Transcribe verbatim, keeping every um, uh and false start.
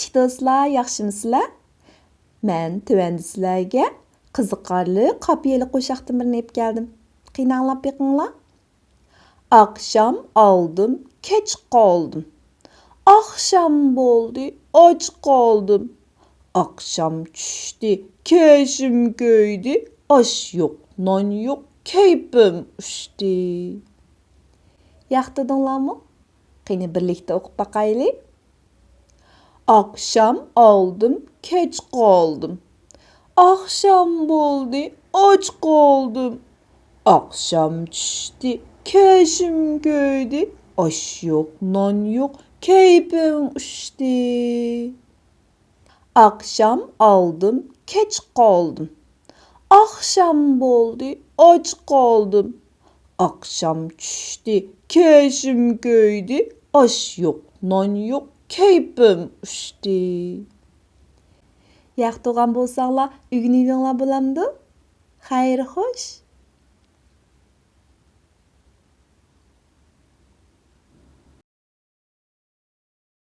كىچىك دوستلار، ياخشىمۇسىلەر؟ مەن تۆۋەندە سىلەرگە قىزىقارلىق قاپىيەلىك قوشاقتىن بىرنى ئېلىپ كەلدىم. قېنى ئاڭلاپ بېقىڭلار. ئاخشام ئالدىم، كەچ قالدىم. ئاخشام بولدى، ئاچ قالدىم. ئاخشام چۈشتى، كېشىم كۆيدى. ئاش يوق، نان يوق، كەيپىم ئۇچتى. ياقتۇردۇڭلارمۇ؟ قېنى بىرلىكتە ئوقۇپ باقايلى. ئاخشام ئالدىم، كەچ قالدىم. ئاخشام بولدى، ئاچ قالدىم. ئاخشام چۈشتى، كېشىم كۆيدى. ئاش يوق، نان يوق، كەيپىم ئۇچتى. ئاخشام ئالدىم، كەچ قالدىم. ئاخشام بولدى، ئاچ قالدىم. ئاخشام چۈشتى، كېشىم كۆيدى. ئاش يوق، نان يوق، كەيپىم ئۇچتى. ياقتۇرغان بولساڭلار، ئۆگىنىۋېرىڭلار بولامدۇ؟ خەير خوش.